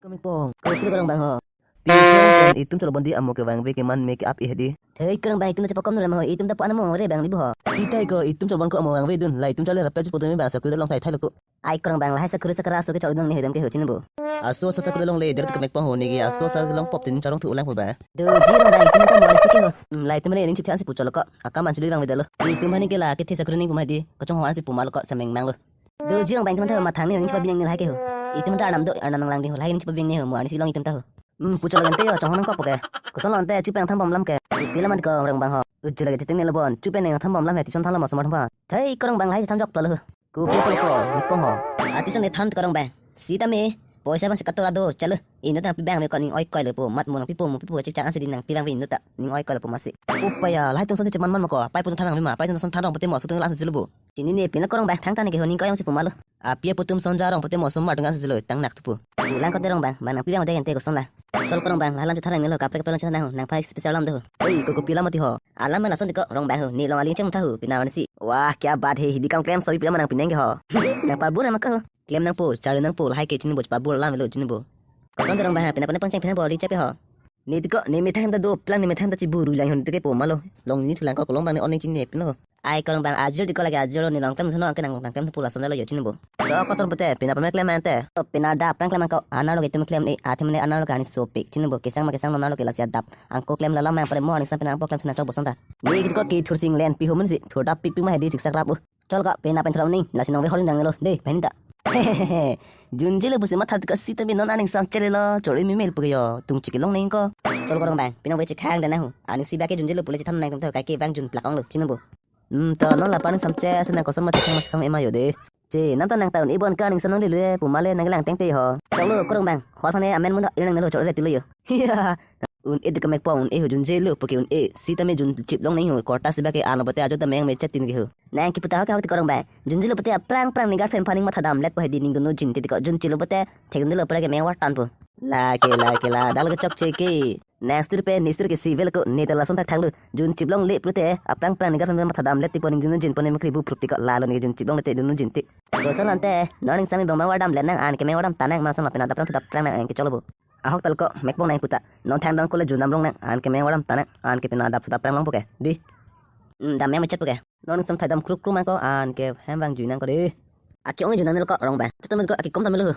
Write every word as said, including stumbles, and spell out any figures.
Kemepong. Kopi Korong Bang ho? Pinjong pen itum cholobon di amo kevangve keman make up ihdi. Thei Korong Bang, itum chepakom nulam ho, itum ta po anamo re bang libo ho. Sita ko itum cholobon ko amo vangvedun, la itum chale rapet putum bang sakuri along thai thailo ko. Ai Korong Bang, lahai sakuri sakara aso ke chorong ne hedam ke ho chinbo. Aso asa sakuri along le, der kemepong ho negi aso asa along pop tin chorong thu ulang po ba. Doji Rong Bang, itum ta mo arnisi ke ho. Hmm, la itum le ning chithe ansi pucholo ko. Akam ansi dui vangvedetlo. Itum hani ke la kethe sakuri ning puma di, kachong ho ansi pumalo ko sameng manglo. Doji Rong Bang, itum ta mathang ne ning chipabinang ne lahai ke ho. Itum ta arnam do, arnam nanglang di ho, lahai ning chipabinang ne ho, mo arnisi long itum ta ho. Hmm, pucholo ante yo, chonghong nangkok po ke. Koson lo ante, chupe nangthambom lam ke. Pila mati Korong Bang ho. Uju lagi chiting ne lobon, chupe nangthambom lam he, tison thanlo mo somar thamba. Thei Korong Bang, lahai tham joklo ho. Kopi apot ko, mepong ho. Atison ne tham Korong Bang. Sitame, poisa bang sekatora do, chalo. Inut ta pibang me ko ning oi koilo po, mat mo nangpipo, mo pipo, chechang ansi di nangpibang ve inut ta, ning oi koilo po masi. Upaya, lahai tum son cheman man ma ko, pai putum tharang ve ma, pai tum son tharang pute mo, sutung lang sujilo bo. Chinine, pina Korong Bang, thang tane ke ho ning ko ayong si pumalo. Api apo tum son jarong pute mo somar tung lang sujilo, tang nak thupo. Ulang kote Rong Bang, bang nangpibang de ente koson la. Chol Korong Bang, lalam chetharang nelo, kaprek kaprek lang chetharang ho, nangpai special alam do ho. Oi, ko kopi alam mati ho. Alam mena son diko, Rong Bang ho, ne long aling cheng tha ho, pina arnisi. Wah, kya baat hai, hidi kam klem sobi pila manang pinang ke ho. Nangparbur ma ko ho. Klem nangpo, charli nangpo, lahai ke chinbo, chepabur alam velo chinbo. Koson Rong Bang, pina pina pangcheng pina bor li chepe ho. Ne diko, ne methang ta doplang, ne methang ta chiburu lang hon dike po malo. Long ni thulang ko Korong Bang ne oning chini pino. Ai Korong Bang, ajir diko lagi ajir ne long klem sono ke nang nang klem pula sono lo yo chinbo. Cho koson pute, pina pame klem ante. To pina da plang klem ko, anar lo ke itum klem e, athim ne anar lo ke ani sopik chinbo, kesang ma kesang non anar lo ke lasi adap. Angko klem lalam mang pare mo aning sam pina angpo klem pina chok boson ta. Ne diko ke thur sing len pi ho mensi, thur dap pik pik ma hedi chiksak rap. Chol ko, pina pen throm ning, lasi nong ve hor jang lo, de, pen ta. Junje le pusi matha diko sitame non aning sam chelelo, chori mi mel puke yo, tung chiki long ning ko. Chol Korong Bang, pina ve chikhang dana ho, aning si ba ke junje le pule chitham nang tum tho, kai ke bang jun plak ong lo, chinbo. Hmm, to non la pa aning sam che, asa nang koson ma chikhang ma chikhang ema yo de. Che, nam ta nang ta un-e bon ka aning sam nang le le, puma le nang lang teng te ho. Chol lo Korong Bang, hor phane amen mun do, inang nelo chori le tilo yo. Hiya. Un-e diko mepong un-e ho junje lo, puke un-e, sitame jun chip long ning ho, korta si ba ke ano bote ajo ta meng me chet tin ke ho. Nang kipu ta ho ke ho ti Korong Bang. Junje lo pute aplang plang ne girlfriend phaning matha damlet po hedi ning dunu jin titi ko jun chilo pute thek dun lo pura ke meng war tan po. La ke la ke la dal ke chokche ke. Next tur pe next tur ke civil ko ne ta lason thak thak lo. Jun chip long le pute aplang plang ne girlfriend matha damlet ti po ning dunu jin po ne mekri bu prup ti ko lalo ne jun chip long le te dunu jin ti. Koson ante, non ning sami bang meng war damlet nang an ke meng war dam tanang ma sama pina dap plang dap plang nang an ke cholo bo. Ahok tal ko, mepong nang puta. Non thang dong ko le jun dam rong nang, an ke meng war dam tanang, an ke pina dap dap plang long puke. Di. Hmm, dam meng me chet puke. Non sam thai dam kruk kruk mang ko, an ke hem bang jui nang ko de. Aki ong jun nang lo ko Rong Bang. Chuta men ko aki kom tam lo.